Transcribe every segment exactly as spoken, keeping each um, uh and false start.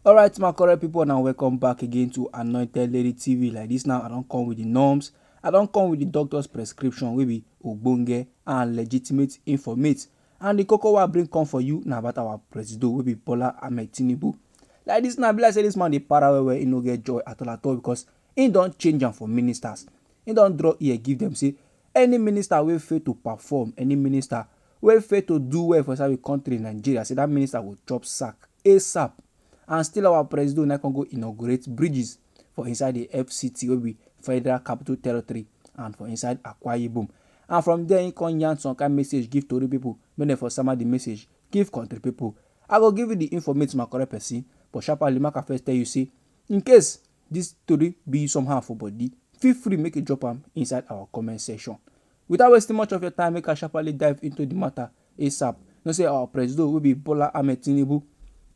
Alright, my correct people, now welcome back again to Anointed Lady T V. Like this now, I don't come with the norms. I don't come with the doctor's prescription, wey be ogbonge and legitimate informate. And the cocoa I bring come for you now about our presido, wey be Bola Ahmed Tinubu. Like this now, be like say this man dey para well well, he no get joy at all at all because he don't change am for ministers. He don't draw ear give them say any minister wey fail to perform, any minister wey fail to do well for inside the country Nigeria, say that minister go chop sack ASAP. And still our president now can go inaugurate bridges for inside the F C T, wey be Federal Capital Territory, and for inside Akwa Ibom. And from there, he can yarn some kind message give Tori people, make dem for sama the message give country people. I go give you the informate, my correct person, but sharply make I first tell you say, in case this story be somehow for body, feel free make you drop am inside our comment section. Without wasting much of your time, make I sharply dive into the matter ASAP. You know say our president, wey be Bola Ahmed Tinubu,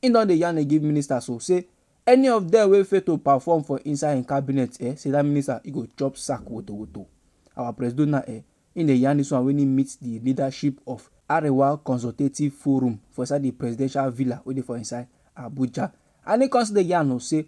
he don dey yarn dey give ministers so say any of them wey fail to perform for inside im cabinet, eh, say that minister he go chop sack woto woto. Our president now, eh, he dey yarn this one when he meets the leadership of Arewa Consultative Forum for inside the presidential villa wey dey for inside Abuja. And he come still dey yarn o say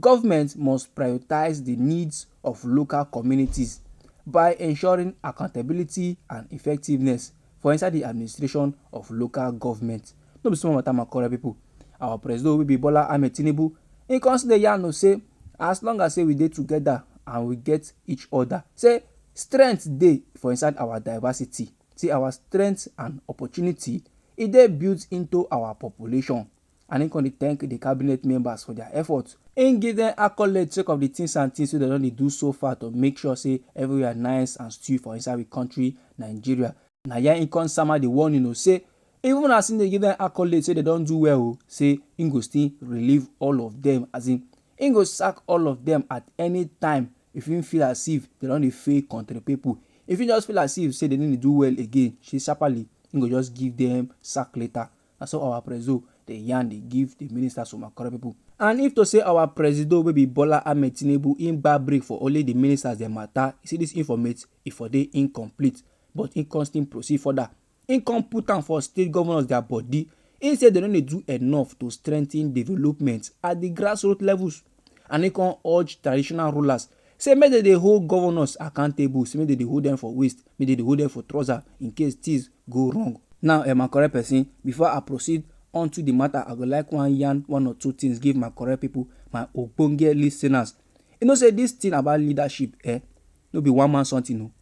government must prioritize the needs of local communities by ensuring accountability and effectiveness for inside the administration of local government. No be small matter, my correct people. Our president, wey be Bola Ahmed Tinubu, he come still dey yarn o say as long as say we dey together and we get each other, say strength dey for inside our diversity. Say our strength and opportunity, e dey built into our population. And he come dey thank the cabinet members for their efforts. He give them accolades sake of the things and things wey dem don dey do so far to make sure say everywhere nice and stew for inside the country Nigeria. Na here he come sama the warning o say even as he dey give them accolades say dem don do well o, say he go still relieve all of them, as in he go sack all of them at any time if he feel as if dem don dey fail country people. If he just feel as if say dem no dey do well again, say sharply he go just give them sack letter. Na so our president dey yarn dey give the ministers, so my correct people. And if to say our president, wey be Bola Ahmed Tinubu, him gba break for only the ministers dem matter, you see this informate, e for dey incomplete. But he come still proceed further. He come put am for state governors their body. He say dem no dey do enough to strengthen development at the grassroots levels. And he come urge traditional rulers say make dem dey hold governors accountable, say make dem dey hold them for waist, make dem dey hold them for trouser in case things go wrong. Now, eh, my correct person, before I proceed onto the matter, I go like one yarn one or two things give my correct people, my ogbonge listeners. You know say this thing about leadership, eh, no be one man something, no.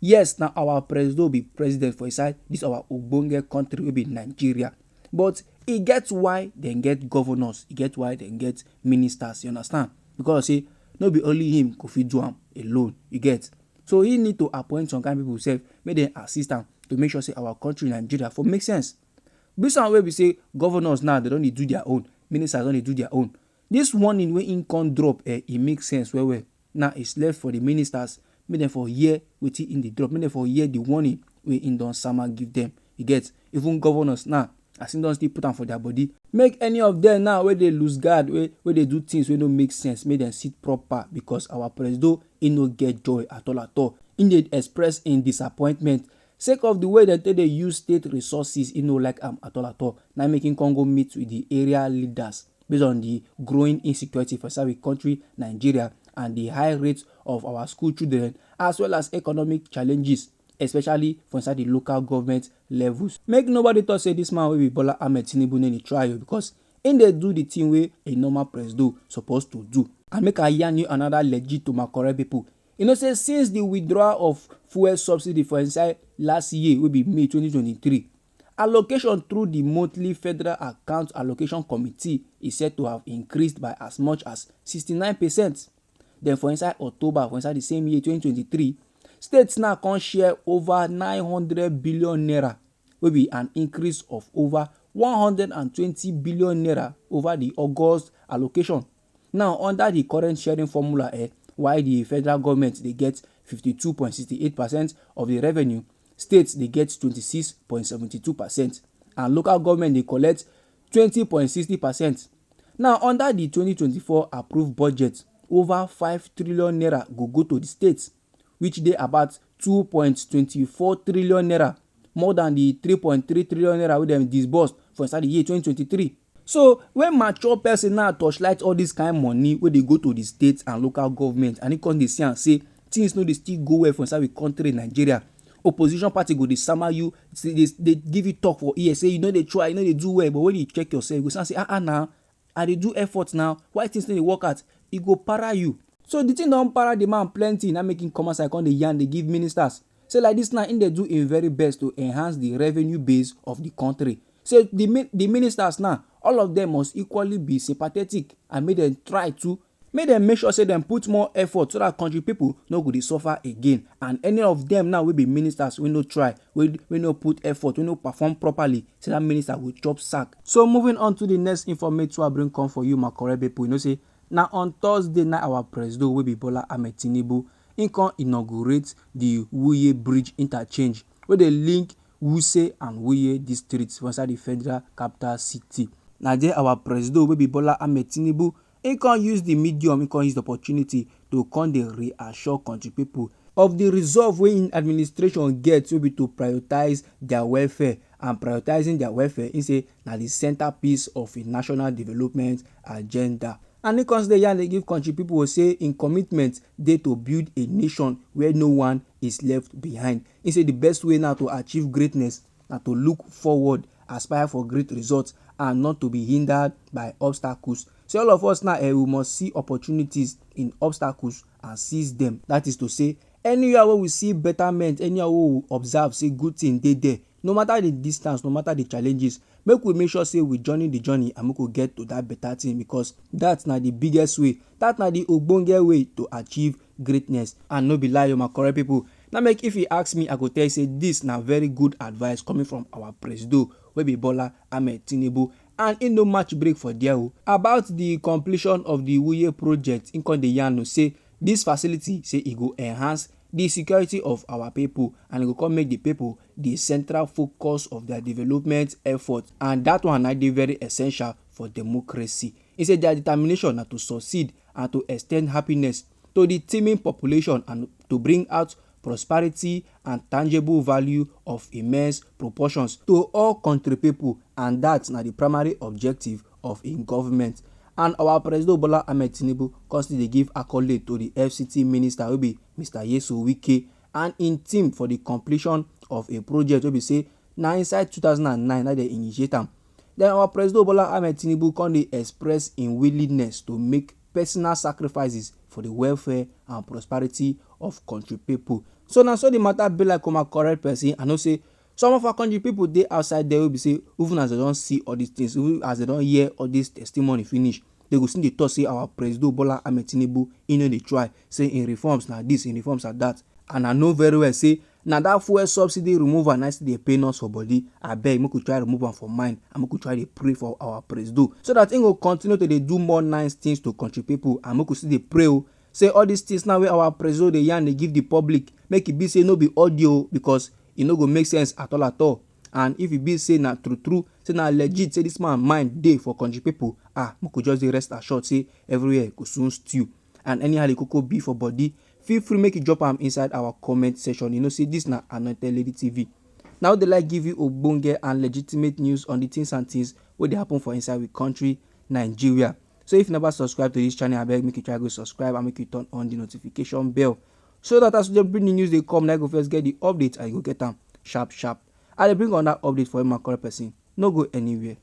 Yes, na our president be president for inside this our ogbonge country wey be Nigeria. But e get why dem get governors, e get why dem get ministers, you understand? Because say no be only him go fit do am alone, you get? So he need to appoint some kind people sef, make dem assist am to make sure say our country Nigeria for make sense. This one wey be say governors now, dem don dey do their own, ministers don dey do their own. This warning wey he come drop, eh, e make sense well well. Now it's left for the ministers, make dem for hear wetin he dey drop, make dem for hear the warning wey he don sama give them. You get? Even governors now, as he don still put am for their body, make any of them now wey dey lose guard, wey, wey dey do things wey no make sense, make dem sit proper, because our president, he no get joy at all at all. He dey express im disappointment sake of the way dem take dey use state resources, he no like am at all at all. Na make him come go meet with the area leaders based on the growing insecurity for inside we country, Nigeria, and the high rate of our school children, as well as economic challenges, especially for inside the local government levels. Make nobody talk say this man wey be Bola Ahmed Tinubu no dey try o, because he dey do the thing wey a normal president suppose to do. And make I yarn you another legit to my correct people. You know say since the withdrawal of fuel subsidy for inside last year, wey be May twenty twenty-three, allocation through the monthly federal account allocation committee is said to have increased by as much as sixty-nine percent. Then for inside October, for inside the same year twenty twenty-three, states now come share over nine hundred billion naira, wey be an increase of over one hundred and twenty billion naira over the August allocation. Now, under the current sharing formula, eh, while the federal government dey get fifty-two point sixty-eight percent of the revenue, states dey get twenty-six point seventy-two percent, and local government dey collect twenty point sixty percent. Now, under the twenty twenty-four approved budget, over five trillion naira go go to the states, which dey about two point twenty-four trillion naira, more than the three point three trillion naira wey dem disbursed for inside the year twenty twenty-three. So when mature person now torchlight all this kind money wey dey go to the state and local government, and he come dey see am say things no dey still go well for inside the country, Nigeria, opposition party go dey sama you, say dey, dey give you talk for ear say you no dey try, you no dey do well, but when you check yourself, you go see am say, ah ah, now I dey do effort now, why things no dey work out? E go para you. So the thing don para the man plenty, na make him come outside come dey yarn, dey give ministers. Say like this now, him dey do him very best to enhance the revenue base of the country. Say the mi-, the ministers now, all of them must equally be sympathetic and make dem try to, make dem make sure say dem put more effort so that country people no go dey suffer again. And any of them now wey be ministers wey no try, wey, wey no put effort, wey no perform properly, say that minister go chop sack. So moving on to the next informate wey I bring come for you, my correct people, you know say na on Thursday na our presido wey be Bola Ahmed Tinubu, he come inaugurate the Wuye Bridge interchange wey dey link Wuse and Wuye districts for inside the Federal Capital City. Na there our presido wey be Bola Ahmed Tinubu, he come use the medium, he come use the opportunity to come dey reassure country people of the resolve wey im administration get, wey be to prioritize their welfare, and prioritizing their welfare, he say na the centerpiece of a national development agenda. And he come dey yarn dey give country people say im commitment dey to build a nation where no one is left behind. He say the best way now to achieve greatness na to look forward, aspire for great results, and not to be hindered by obstacles. So all of us now, eh, we must see opportunities in obstacles and seize them. That is to say, anywhere wey we see betterment, anywhere wey we observe say good thing dey there, no matter the distance, no matter the challenges, make we make sure say we journey the journey and make we get to that better thing, because that na the biggest way, that na the ogbonge way to achieve greatness. And no be lie o, my correct people, na make if you ask me, I go tell you say this na very good advice coming from our presido wey be Bola Ahmed Tinubu, and he no match break for there o. About the completion of the Wuye project, he come dey yarn say this facility, say e go enhance the security of our people, and e go come make the people the central focus of their development effort, and that one na dey very essential for democracy. He say their determination na to succeed and to extend happiness to the teeming population and to bring out prosperity and tangible value of immense proportions to all country people, and that na the primary objective of im government. And our President Bola Ahmed Tinubu come still dey give accolade to the F C T minister wey be Mister Nyesom Wike and im team for the completion of a project wey be say na inside two thousand and nine na dem initiate am. Then our President Bola Ahmed Tinubu come dey express im willingness to make personal sacrifices for the welfare and prosperity of country people. So na so the matter be like, my correct person. I know say some of our country people dey outside there wey be say even as dem don see all these things, even as dem don hear all this testimony finish, dem go still dey talk say our President Bola Ahmed Tinubu, he no dey try, say im reforms na this, im reforms na that. And I know very well say na that fuel subsidy removal na still dey pain us for body. Abeg, make we try remove am for mind and make we try dey pray for our presido so that he go continue to dey do more nice things to country people, and make we still dey pray o, say all these things now wey our presido dey yarn dey give the public, make e be say no be audio, because e no go make sense at all at all. And if e be say na true true, say na legit, say this man mind dey for country people, ah, make we just dey rest assured say everywhere go soon stew. And anyhow the koko be for body, feel free make you drop am inside our comment section. You know say this na Anointed Lady T V. Now they like give you ogbonge and legitimate news on the things and things wey dey happen for inside we country, Nigeria. So if you never subscribe to this channel, abeg make you try go subscribe and make you turn on the notification bell, so that as we dey bring the news dey come, na you go first get the update and you go get am sharp sharp. I dey bring another update for you, my correct person. No go anywhere.